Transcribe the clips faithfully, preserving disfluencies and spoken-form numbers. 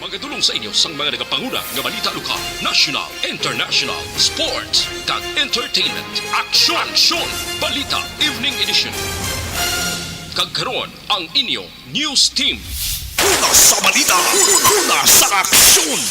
Magadulong sa inyo sang mga nagapanguna nga balita lokal, national, international, sports, kag entertainment. Aksyon! Aksyon! Balita Evening Edition. Kag karon, ang inyo news team. Una sa balita, una sa aksyon.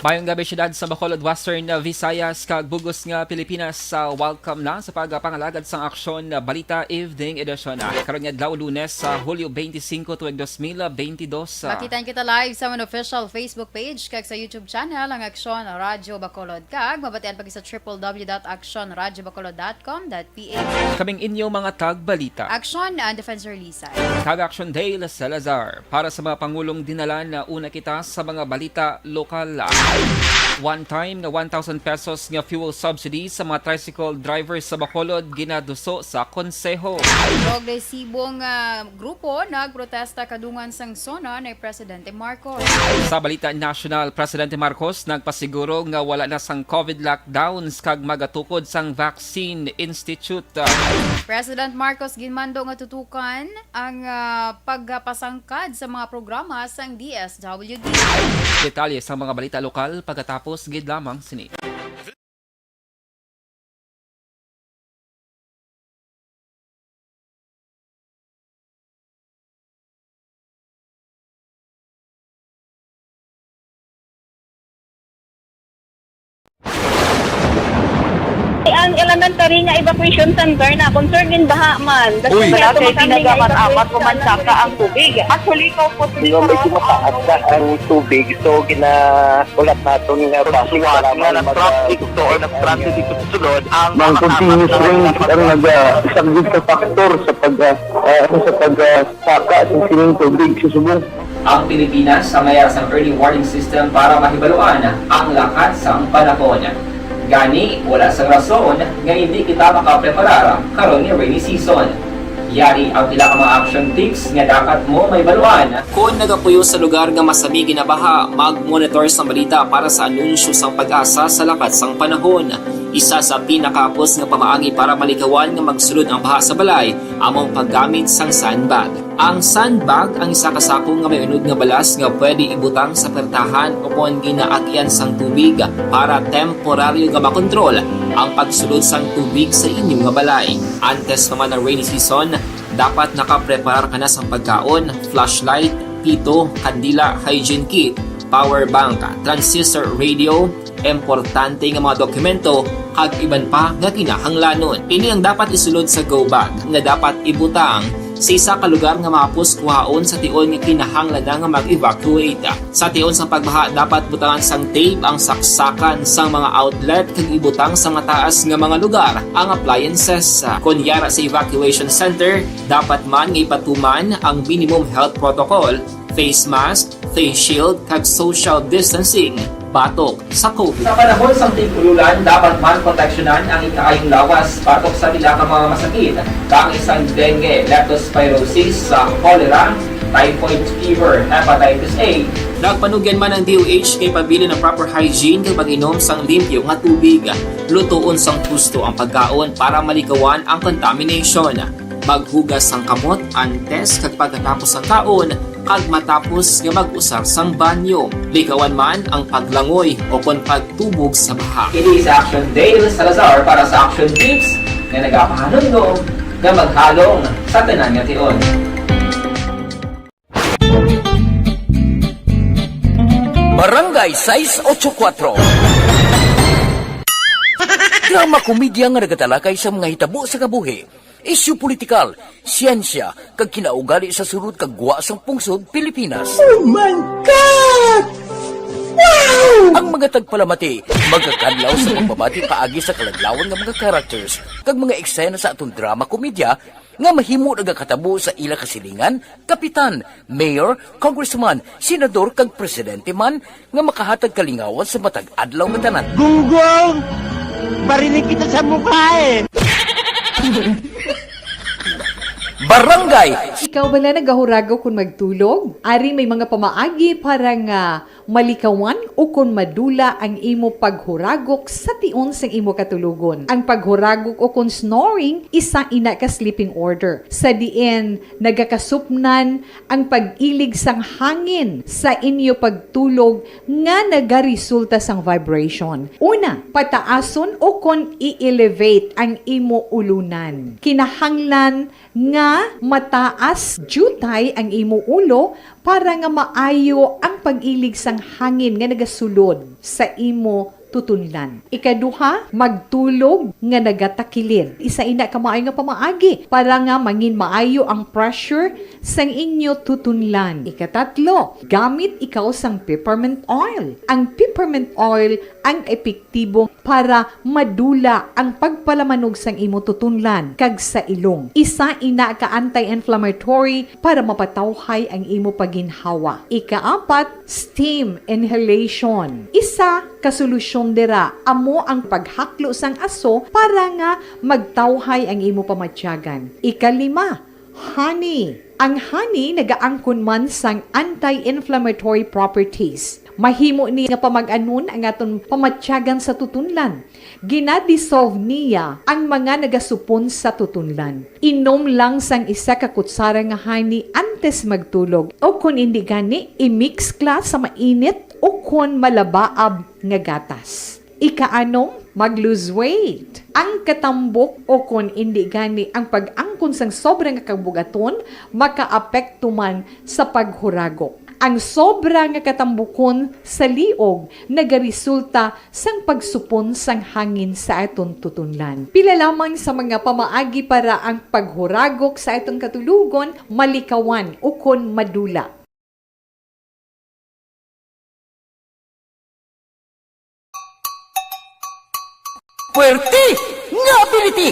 Mayong gabi, siyudad sa Bacolod, Western Visayas, kag bug-os nga Pilipinas. Sa welcome na sa pagpangalagad sang Aksyon Balita Evening Edition. Karon nga adlaw, Lunes, sa Hulyo twenty-five, tuig dos mil twenty-two. Makitaan kita live sa amon official Facebook page kag sa YouTube channel, ang Aksyon Radyo Bacolod. Kag mabatian pa gid sa triple W dot aksyon radyo bacolod dot com dot P H. Kaming inyo mga tagbalita. Aksyon, Ann Defensor Lisay. Kag Aksyon, Dale Salazar. Para sa mga pangulong dinalan, nauna kita sa mga balita lokal. One time nga one thousand pesos nga fuel subsidy sa mga tricycle drivers sa Bacolod ginaduso sa konseho. Progresibo nga grupo nagprotesta kadungan sang SONA ni Presidente Marcos. Sa balita nasyonal, Presidente Marcos nagpasiguro nga wala na sang COVID lockdowns kag magatukod sang Vaccine Institute. President Marcos ginmando nga tutukan ang, ah, pagpasangkad sa mga programa sang D S W D. Detalye sa mga balita lokal pagkatapos gid lamang sini. Ang elementary nga evacuation center na concern in baha man. Uy. Wala kay ginagamit-amat ko man saka ang tubig. Actually, ko po. Medyo mataas na ang tubig, so gina-, ulat naton nga base sa lamang nga mag-, nag-traffic to or nag-transit dito sa sulod ang mga continuous rain ang nag-, ah, isang big factor sa pag, ah, ah, sa pag, ah, saka sa sining tubig sa subong. Ang Pilipinas ang may sang early warning system para mahibaluan ang lakat sang panahon. Gani, wala sang rason nga hindi kita makapreparar karon nga rainy season. Yari ang pila ka mga action tips nga dapat mo mahibaluan. Kon nagapuyo sa lugar nga masami ginabaha, mag-monitor sang balita para sa anunsyo sang PAGASA sa lakat sang panahon. Isa sa pinakahapos nga pamaagi para malikawan nga magsulod ang baha sa balay amo ang paggamit sang sandbag. Ang sandbag ang isa ka sako nga may unod nga balas nga pwede ibutang sa pertahan ukon ginaagyan sang tubig para temporaryo nga makontrol ang pagsulod sang tubig sa inyo nga balay. Antes pa man ang rainy season, dapat nakapreparar ka na sang pagkaon, flashlight, pito, kandila, hygiene kit, power bank, transistor radio, importante nga mga dokumento, kag iban pa nga kinahanglanon. Ini ang dapat isulod sa go bag nga dapat ibutang sa isa ka lugar nga mahapos kuhaon sa tion nga kinahanglan na nga mag-evacuate. Sa tion sang pagbaha, dapat butangan sang tape ang saksakan sang mga outlet kag ibutang sa mataas nga mga lugar ang appliances. Kon yara sa evacuation center, dapat man nga ipatuman ang minimum health protocol, face mask, face shield, kag social distancing batok sa COVID. Sa panahon sang tig-ululan, dapat man proteksyonan ang ikaayong lawas batok sa pila ka mga masakit, kaangay sang dengue, leptospirosis, sa cholera, typhoid fever, hepatitis A. Nagpanugyan man ang D O H kay pabilin ang proper hygiene kag pag-inom sang limpyo nga tubig. Lutoon sang husto ang pagkaon para malikawan ang contamination. Maghugas sang kamot antes kag pagkatapos sang kaon, kag matapos nga mag-usar sang banyo. Likawan man ang paglangoy ukon pagtubog sa baha. Ini si Action Dale Salazar para sa Action Tips nga nagapahanumdom nga maghalong sa tanan nga tion. Barangay sais ocho kuatro. Drama komedya nga nagatalakay sa mga hitabo sa kabuhi, isyu politikal, siyensya, kag kinaugali sa sulod kag gwa sang pungsod Pilipinas. Oh my God! Wow! Ang mga tagpalamati magakadlaw sa pagbabati paagi sa kaladlawan nga mga characters kag mga eksena sa aton drama komedya nga mahimo nagakatabo sa ila kasilingan, kapitan, mayor, congressman, senador, kag presidente man nga makahatag kalingawan sa matag adlaw nga tanan. Gunggong! Barinig kita sa mukha eh! Barangay. Ikaw bala nagahuragok kon magtulog? Ari may mga pamaagi para nga malikawan o kon madula ang imo paghuragok sa tion sang imo katulogon. Ang paghuragok o kon snoring, isa ina ka sleeping order, sa diin nagakasupnan ang pag-ilig sang hangin sa inyo pagtulog nga nagaresulta sang vibration. Una, pataason o kon i-elevate ang imo ulunan. Kinahanglan nga mataas diutay ang imo ulo para nga maayo ang pag-ilig sang hangin nga nagasulod sa imo tutunlan. Ikaduha, magtulog nga nagatakilid. Isa ina ka maayo nga pamaagi para nga mangin maayo ang pressure sang inyo tutunlan. Ikatatlo, gamit ikaw sang peppermint oil. Ang peppermint oil ang epektibo para madula ang pagpalamanog sang imo tutunlan kag sa ilong. Isa ina ka anti-inflammatory para mapatawhay ang imo paginhawa. Ikaapat, steam inhalation. Isa ka solusyon dira amo ang paghaklo sang aso para nga magtawhay ang imo pamatyagan. Ikalima, honey. Ang honey nagaangkon man sang anti-inflammatory properties. Mahimo ni nga pamag-anon ang aton pamatyagan sa tutunlan. Gina-dissolve niya ang mga nagasupon sa tutunlan. Inom lang sang isa ka kutsara nga honey antes magtulog, o kon indi gani, i-mix ka sa mainit o kon malabaab nga gatas. Ikaanom, mag-lose weight. Ang katambok o kon indi gani ang pag-angkon sang sobra nga kabugaton makaapekto man sa paghuragok. Ang sobra nga katambukon sa liog nagaresulta sang pagsupon sang hangin sa aton tutunlan. Pila lamang sa mga pamaagi para ang paghuragok sa aton katulogon malikawan ukon madula. Puwerte nga ability!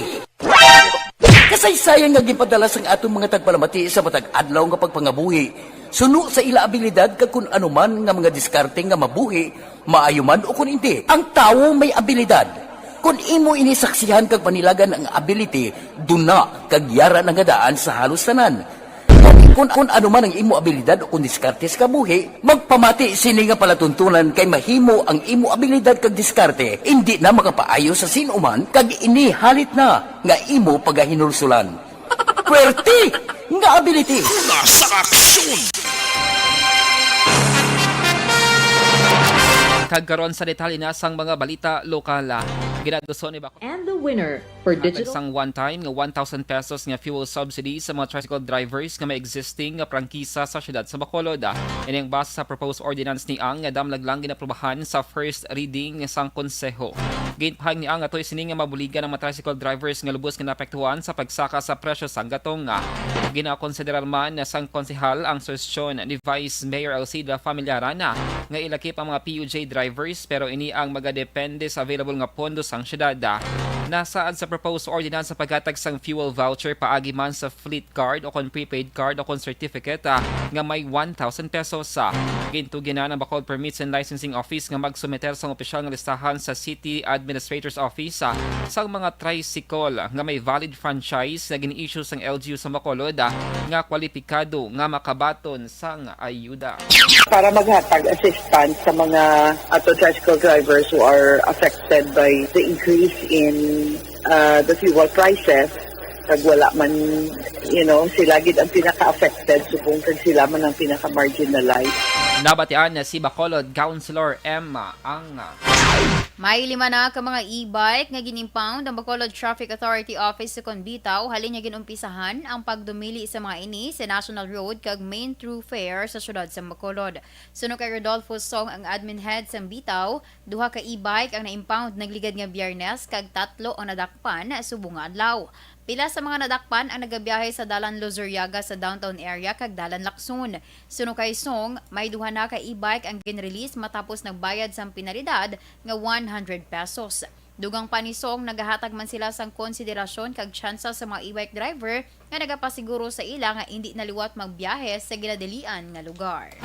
Kasaysayan nga ginpadala sang aton mga tagpalamati sa matag adlaw nga pagpangabuhi, suno sa ila abilidad kag kun ano man nga mga diskarte nga mabuhi, maayo man o kun indi. Ang tawo may abilidad. Kun imo ini saksihan kag panilagan ang ability, duna kag yara na nga daan sa halos tanan. Kung, kung ano man ang imo abilidad o kung diskarte sa kabuhi, magpamati sini nga palatuntunan kay mahimo ang imo abilidad kag diskarte indi na makapaayo sa sin-o man kag ini halit na nga imo pagahinulsulan. Puwerte nga ability! Una sa aksyon! Kag karon sa detalye na sang mga balita lokal, ah, ginaduso ni Baco And the winner for Hatag digital sang one-time nga one thousand pesos nga fuel subsidy sa mga tricycle drivers nga may existing nga prangkisa sa siyudad sa Bacolod. Ini ang base sa proposed ordinance ni Ang nga damlag lang ginaprubahan sa first reading sang konseho. Ginpahayag ni Ang nga tuyo sini nga mabuligan ang mga tricycle drivers nga lubos nga naapektuhan sa pagsaka sa presyo sang gatong. Ginakonsiderar man sang konsehal ang suhestyon ni Vice Mayor Alcida Familiaran nga ilakip ang mga P U J drivers, pero ini ang magadepende sa available nga pondo sang siyudad. Nasaad sa proposed ordinance ang paghatag sang fuel voucher paagi man sa fleet card o kon prepaid card o kon certificate, ah, nga may one thousand pesos. Gintuginan ang Bacolod Permits and Licensing Office nga magsumiter sang opisyal nga listahan sa City Administrator's Office, ah, sang mga tricycle nga may valid franchise nga gin-issue sang L G U sa Bacolod, ah, nga kwalipikado nga makabaton sang ayuda. Para maghatag assistance sa mga ato tricycle drivers who are affected by the increase in, uh, the fuel prices, kag wala man, you know, sila gid ang pinaka-affected, subong kag sila man ang pinaka-marginalized. Nabatian na si Bacolod Councilor Emma Ang. May lima na ka mga e-bike nga gin-impound ang Bacolod Traffic Authority Office sa Conbitaw halin nga gin-umpisahan ang pagdumili sa mga ini sa National Road kag main thoroughfare sa siyudad sa Bacolod. Suno kay Rodolfo Song, ang admin head sa Bitaw, duha ka e-bike ang na-impound nagligad nga Biyernes kag tatlo ang nadakpan subong nga adlaw. Pila sa mga nadakpan ang nagabiyahe sa Dalan Luzuriaga sa downtown area kag Dalan Lacson. Suno kay Song, may duha na ka e-bike ang gin-release matapos nagbayad sang penalidad nga one hundred pesos. Dugang pa ni Song, nagahatag man sila sang konsiderasyon kag tsansa sa mga e-bike driver nga nagapasiguro sa ila nga indi na liwat magbiyahe sa ginadilian nga lugar.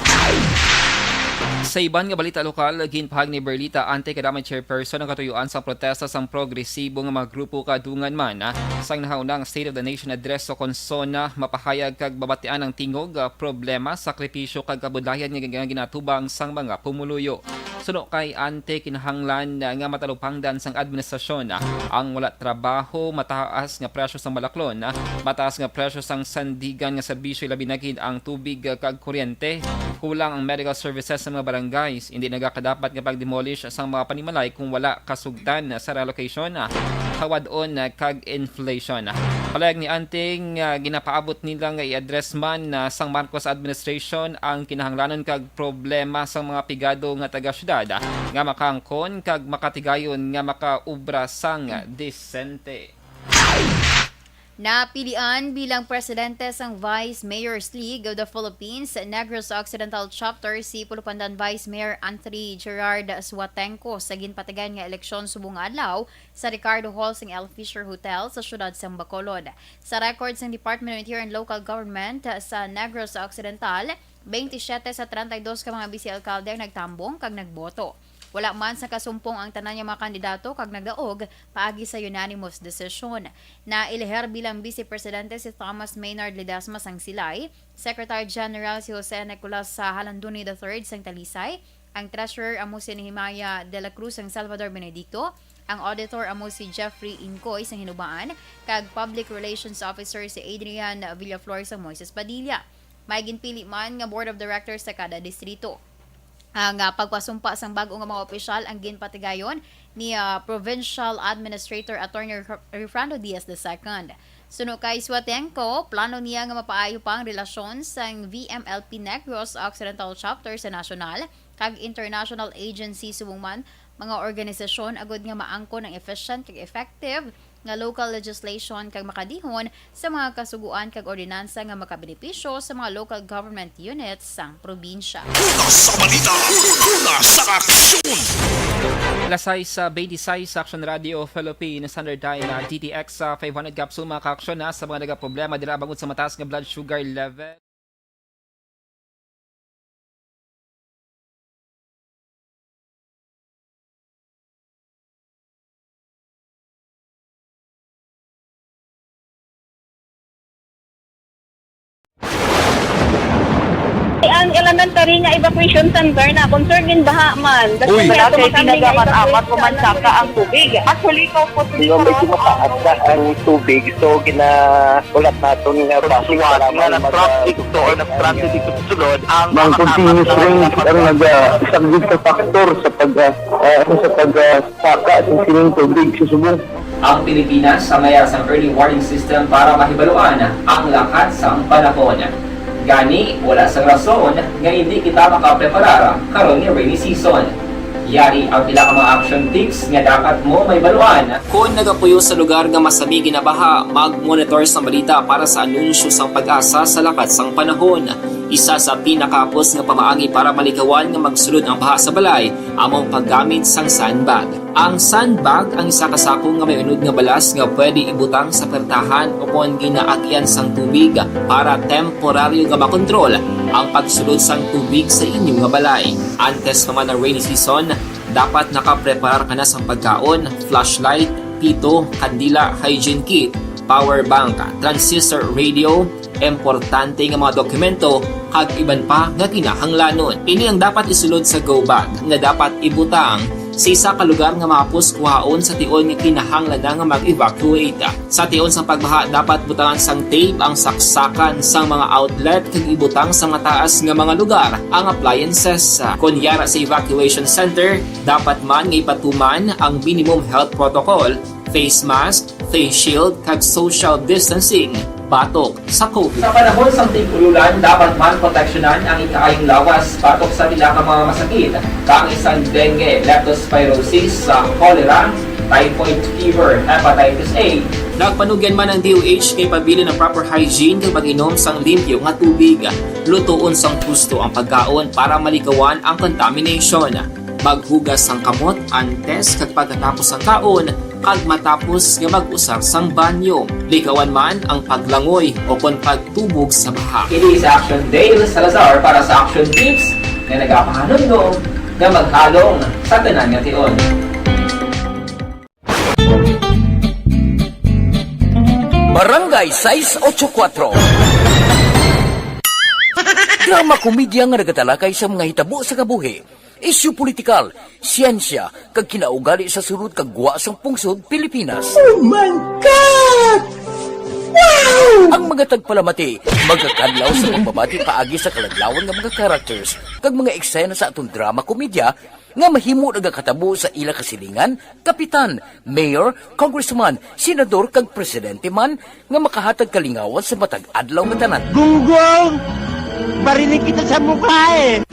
Sa iban nga balita lokal, ginpahayag ni Berlita Ante, kadamay chairperson, ang katuyuan sa protesta sang progresibo nga mga grupo kadungan man, ah, sang nahauna ang State of the Nation Address sa Konsona, mapahayag kag mabatian ang tingog, ah, problema, sakripisyo kag kabudlayan nga, nga ginatubang sang mga pumuluyo. Suno kay Ante, kinahanglan, ah, nga matalupangdan sang administrasyon, ah, ang wala trabaho, mataas nga presyo sang balaklon, ah, mataas nga presyo sang sandigan nga serbisyo, labi na gid ang tubig, ah, kag kuryente, kulang ang medical services sa mga barangays, indi nagakadapat nga pag-demolish sang mga panimalay kung wala kasugtan sa relocation, ah, hawad-on, ah, kag inflation. Palayag ni Ante nga ginapaabot nila nga i-address man, ah, sang Marcos administration ang kinahanglanon kag problema sang mga pigado nga taga-syudad, ah, nga makaangkon kag makatigayon nga makaobra sang, ah, disente. Napilian bilang presidente sang Vice Mayors League of the Philippines Negros Occidental Chapter si Pulupandan Vice Mayor Anthony Gerard Suatenco sa ginpatigayon nga eleksyon subong nga adlaw sa Ricardo Hall sang L Fisher Hotel sa siyudad sang Bacolod. Sa record sang Department of Interior and Local Government sa Negros Occidental, twenty-seven sa treinta y dos ka mga bise-alkalde ang nagtambong kag nagboto. Wala man sa kasumpong ang tanan nga mga kandidato kag nagdaog paagi sa unanimous decision. Naelehir bilang Vice Presidente si Thomas Maynard Ledesma sang Silay, Secretary General si Jose Nicolas sa Halandoni the third sang Talisay, ang Treasurer amo si Nehemiah de la Cruz sang Salvador Benedicto, ang Auditor amo si Jeffrey Incoy sang Hinubaan, kag Public Relations Officer si Adrian Villaflor sang Moises Padilla. May ginpili man nga Board of Directors sa kada distrito. Ang, ah, pagpasumpa sang bag-o nga mga opisyal ang ginpatigayon ni, ah, Provincial Administrator Attorney Ref-, Refrando Diaz the second. Suno kay Suatenco, plano niya nga mapaayo pa ang relasyon sang V M L P Negros Occidental Chapter sa nasyonal kag international agency subong man mga organisasyon agud nga maangkon ang efficient kag effective nga local legislation kag makadihon sa mga kasugoan kag ordinansa nga makabenepisyo sa mga local government units sang probinsya. Una sa balita, una sa aksyon. Alas sais, ah, twenty-sais sa Aksyon Radio Philippines, Standard Time, ah, D T X, ah, five hundred Capsule, mga kaaksyon, ah, sa mga nagaproblema dira bangod sa mataas nga blood sugar level. Ang elementary nga evacuation center na concern din baha man. Uy. Wala kay pinagamat-amat ko man saka ang tubig. Actually, ko po. Di ba, medyo mataas na ang tubig, so ginaulat naton nga traffic nga nag-traffic to or nag-transit dito sa sulod ang mga continuous rain ang nagasaglit sa factor sa pag, ah, ah, sa pag, ah, saka sa sining tubig sa subong. Ang Pilipinas sa mayas ang early warning system para mahibaluan ang lakat sang panahon. Gani, wala sang rason nga hindi kita makapreparar karon nga rainy season. Yari ang pila ka mga action tips nga dapat mo mahibaluan. Kon nagapuyo sa lugar nga masami ginabaha, mag-monitor sang balita para sa anunsyo sang PAGASA sa lakat sang panahon. Isa sa pinakahapos nga pamaagi para malikawan nga magsulod ang baha sa balay amo ang paggamit sang sandbag. Ang sandbag ang isa ka sako nga may unod nga balas nga pwede ibutang sa pertahan o kon ginaagyan sang tubig para temporaryo nga makontrol ang pagsulod sang tubig sa inyo nga balay. Antes pa man ang rainy season, dapat nakapreparar ka na sang pagkaon, flashlight, pito, kandila, hygiene kit, power bank, transistor radio, importante nga mga dokumento, kag iban pa nga kinahanglanon. Ini ang dapat isulod sa go bag nga dapat ibutang sa isa ka lugar nga mahapos kuhaon sa tion nga kinahanglan na nga mag-evacuate. Sa tion sang pagbaha, dapat butangan sang tape ang saksakan sang mga outlet kag ibutang sa mataas nga mga lugar ang appliances. Kon yara sa evacuation center, dapat man nga ipatuman ang minimum health protocol, face mask, face shield, kag social distancing batok sa COVID. Sa panahon sang tig-ululan, dapat man proteksyonan ang ikaayong lawas batok sa pila ka mga masakit, kaangay sang dengue, leptospirosis, sa cholera, typhoid fever, hepatitis A. Nagpanugyan man ang D O H nga ipabilin ang proper hygiene kag mag-inom sang limpyo nga tubig. Lutoon sang husto ang pagkaon para malikawan ang contamination. Maghugas sang kamot antes kag pagkatapos sang kaon, kag matapos nga mag-usar sang banyo. Likawan man ang paglangoy o kon pagtubog sa baha. Ini si Action Dale Salazar para sa Action Tips nga nagapahanumdom nga maghalong sa tanan nga tion. Barangay sais ocho kuwatro. Drama komedya nga nagatalakay sa mga hitabo sa kabuhi, isyu politikal, siyensya, kag kinaugali sa sulod kag gwa sang pungsod Pilipinas. Oh my God! Wow! Ang mga tagpalamati magakadlaw sa pagbabati paagi sa kaladlawan nga mga characters kag mga eksena sa aton drama komedya nga mahimo nagakatabo sa ila kasilingan, kapitan, mayor, congressman, senador, kag presidente man nga makahatag kalingawan sa matag adlaw nga tanan. Gunggong! Barinig kita sa mukha eh!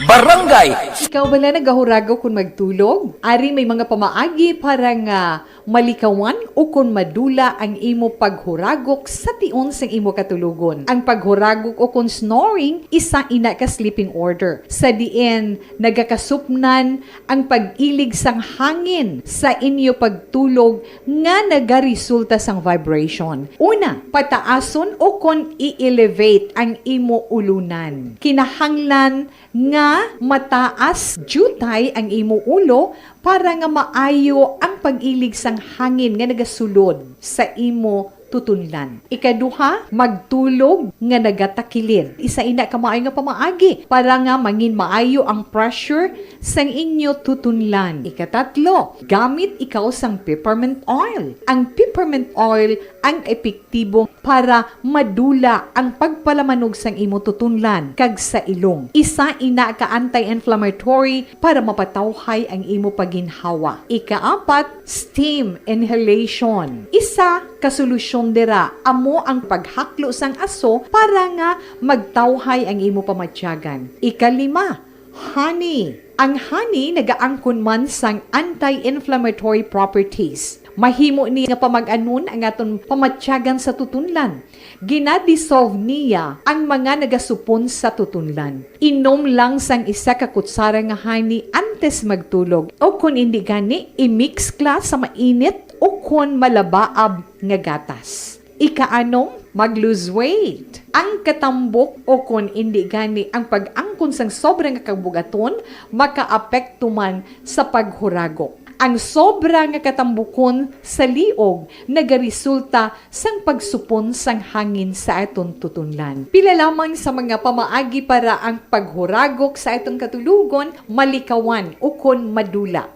Barangay! Ikaw bala nagahuragok kon magtulog? Ari may mga pamaagi para nga malikawan ukon madula ang imo paghuragok sa tion sang imo katulogon. Ang paghuragok ukon snoring isa ina ka sleeping order, sa diin nagakasupnan ang pag-ilig sang hangin sa inyo pagtulog nga nagaresulta sang vibration. Una, pataason ukon i-elevate ang imo ulunan. Kinahanglan nga mataas diutay ang imo ulo para nga maayo ang pag-ilig sang hangin nga nagasulod sa imo tutunlan. Ikaduha, magtulog nga nagatakilid. Isa ina ka maayo nga pamaagi para nga mangin maayo ang pressure sang inyo tutunlan. Ikatatlo, gamit ikaw sang peppermint oil. Ang peppermint oil ang epektibo para madula ang pagpalamanog sang imo tutunlan kag sa ilong. Isa ina ka anti-inflammatory para mapatawhay ang imo paginhawa. Ikaapat, steam inhalation. Isa ka solusyon dira amo ang paghaklo sang aso para nga magtawhay ang imo pamatyagan. Ikalima, honey. Ang honey nagaangkon man sang anti-inflammatory properties. Mahimo ni nga pamag-anon ang aton pamatyagan sa tutunlan. Gina-dissolve niya ang mga nagasupon sa tutunlan. Inom lang sang isa ka kutsara nga honey antes magtulog, o kon indi gani, i-mix kla sa mainit o kon malabaab nga gatas. Ikaanom, mag-lose weight. Ang katambok o kon indi gani ang pag-angkon sang sobra nga kabugaton makaapekto man sa paghuragok. Ang sobra nga katambukon sa liog nagaresulta sang pagsupon sang hangin sa aton tutunlan. Pila lamang sa mga pamaagi para ang paghuragok sa aton katulogon malikawan ukon madula.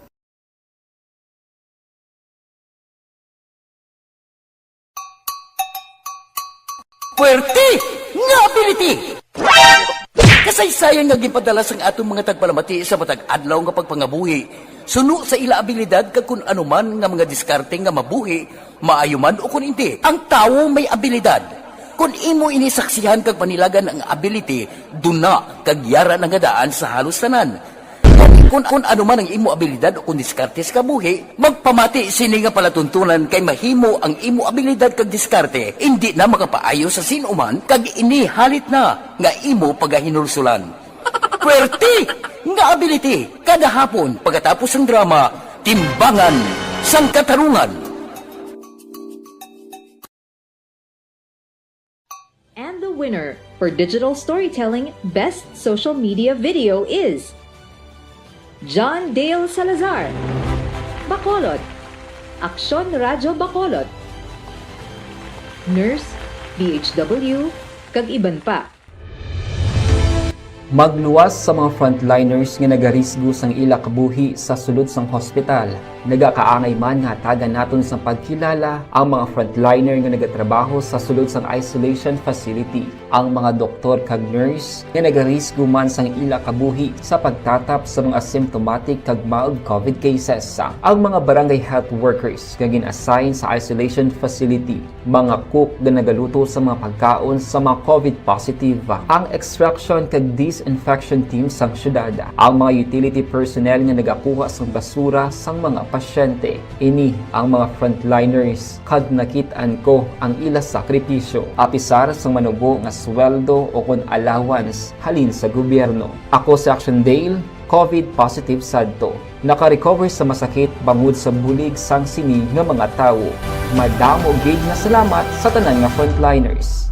Puwerte nga ability! Kasaysayan nga ginpadala sang aton mga tagpalamati sa matag adlaw nga pagpangabuhi, suno sa ila abilidad kag kun ano man nga mga diskarte nga mabuhi, maayo man ukon indi. Ang tawo may abilidad. Kon imo ini saksihan kag panilagan ang ability, duna kag yara na nga daan sa halos tanan. Kon, kon, kon ano man ang imo abilidad o kon diskarte sa kabuhi, magpamati sini nga palatuntunan kay mahimo ang imo abilidad kag diskarte indi na makapaayo sa sin-o man kag ini halit na nga imo pagahinulsulan. Puwerte nga ability kada hapon pagkatapos sang drama, Timbangan sang Katarungan. And the winner for Digital Storytelling Best Social Media Video is John Dale Salazar, Bacolod, Aksyon Radyo Bacolod, Nurse, D H W, kag iban pa. Magluwas sa mga frontliners nga nagarisgo sang ila kabuhi sa sulod sang hospital. Nagakaangay man nga hatagan naton sang pagkilala ang mga frontliner nga nagatrabaho sa sulod sang isolation facility, ang mga doktor kag nurse nga nagarisgo man sang ila kabuhi sa pagtatap sa mga asymptomatic kag mild covid cases, ang mga barangay health workers nga gin-assign sa isolation facility, mga cook nga nagaluto sa mga pagkaon sa mga covid positive, ang extraction kag disinfection team sang syudad, ang mga utility personnel nga nagakuha sang basura sang mga pasyente. Ini ang mga frontliners kag nakit-an ko ang ila sakripisyo, apisar sang manubo nga sweldo o kon allowance halin sa gobyerno. Ako si Action Dale, covid positive sadto. Naka-recover sa masakit bangod sa bulig sang sini nga mga tawo. Madamo gid nga salamat sa tanan nga frontliners.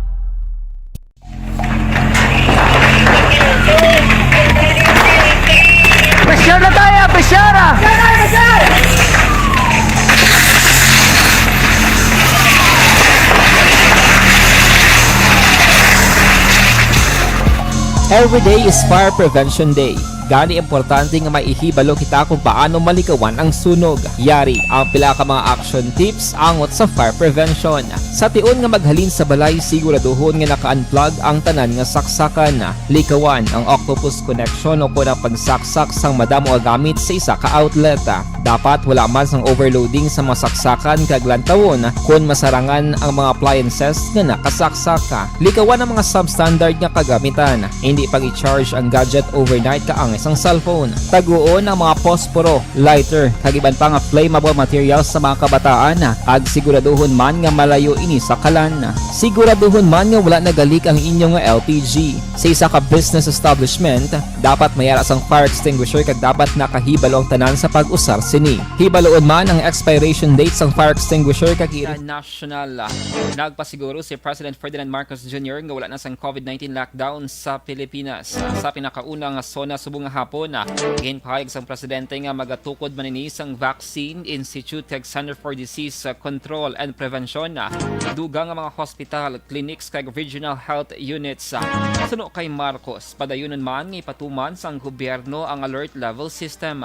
Every day is Fire Prevention Day. Gani, importante nga maihibalo kita kung paano malikawan ang sunog. Yari ang pila ka mga action tips angot sa fire prevention. Sa tion nga maghalin sa balay, siguraduhon nga naka-unplug ang tanan nga saksakan. Likawan ang octopus connection o kon ang pagsaksak sang madamo nga gamit sa isa ka outlet. Dapat wala man sang overloading sa mga saksakan kag lantawon kon masarangan ang mga appliances nga nakasaksak. Likawan ang mga substandard nga kagamitan. Hindi pag-i-charge ang gadget overnight kaangay sang cellphone. Taguon ang mga posporo, lighter, kag iban pa nga flammable materials sa mga kabataan, kag siguraduhon man nga malayo ini sa kalan. Siguraduhon man nga wala nagalik ang inyo nga L P G. Sa isa ka business establishment, dapat may ara sang fire extinguisher kag dapat nakahibalo ang tanan sa pag-usar sini. Hibaloon man ang expiration date sang fire extinguisher kag i- National. Nagpasiguro si President Ferdinand Marcos Junior nga wala na sang COVID nineteen lockdown sa Pilipinas. Sa pinakauna nga SONA subong nga hapon, ginpahayag sang presidente nga magatukod man ini sang Vaccine Institute kag Center for Disease Control and Prevention, dugang nga mga hospital, clinics kag regional health units. Suno kay Marcos, padayunon man nga ipatuman sang gobyerno ang alert level system.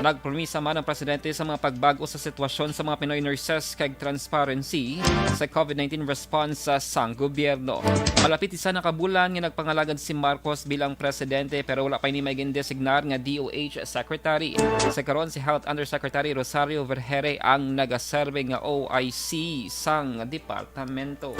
Nagpromisa man ang presidente sa mga pagbag-o sa sitwasyon sa mga Pinoy nurses kag transparency sa COVID nineteen response sang gobyerno. Malapit isa na ka bulan nga nagpangalagad si Marcos bilang presidente, pero wala pa ini may gindesignar nga D O H secretary. Sa karon, si Health Undersecretary Rosario Vergeire ang nagaserbe nga O I C sang departamento.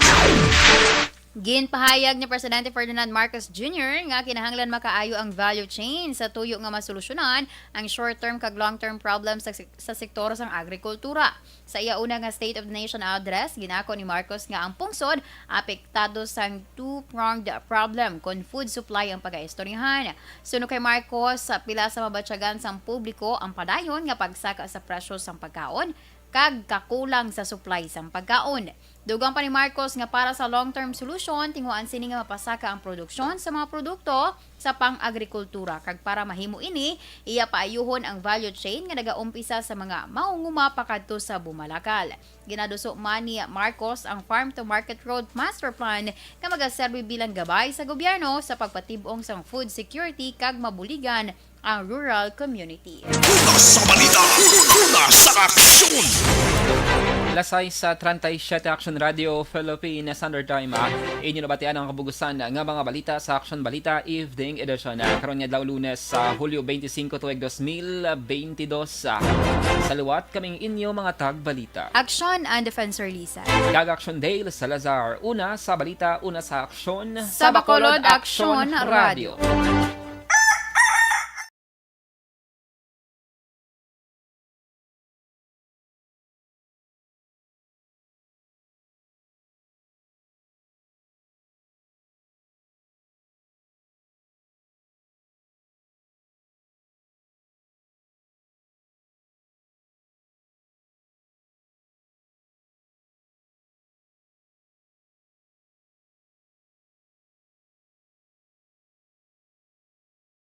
Ginpahayag ni Presidente Ferdinand Marcos Junior nga kinahanglan makaayo ang value chain sa tuyo nga masolusyonan ang short-term kag long-term problems sa, sa sektor sang agrikultura. Sa iya una nga State of the Nation Address, ginako ni Marcos nga ang pungsod apektado sang two-pronged problem kon food supply ang pagaistoryahan. Suno kay Marcos, pila sa mabatyagan sang publiko ang padayon nga pagsaka sa presyo sang pagkaon kag kakulang sa supply sang pagkaon. Dugang pa ni Marcos nga para sa long-term solution, tinguhaan sini nga mapasaka ang produksyon sa mga produkto sa pang-agrikultura, kag para mahimo ini, iya paayuhon ang value chain nga nagaumpisa sa mga mahunguma pakadto sa bumalakal. Ginaduso man ni Marcos ang Farm to Market Road Master Plan nga magaserbi bilang gabay sa gobyerno sa pagpatib-ong sang food security kag mabuligan ang rural community. Una sa balita, una sa aksyon. Alas sais treinta y siete, Action Radio Philippines Standard Time. Ah, inyo nabatian ang kabugusan nga mga balita sa Action Balita Evening Edition. Ah, karon nga adlaw, Lunes, sa Hulyo twenty-five, tuig dos mil twenty-two. Ah, sa liwat, kaming inyo mga tagbalita. Action and Defensor Lisa. Kag Action Dale Salazar. Una sa balita, una sa aksyon. Sa Bacolod, Action Radio.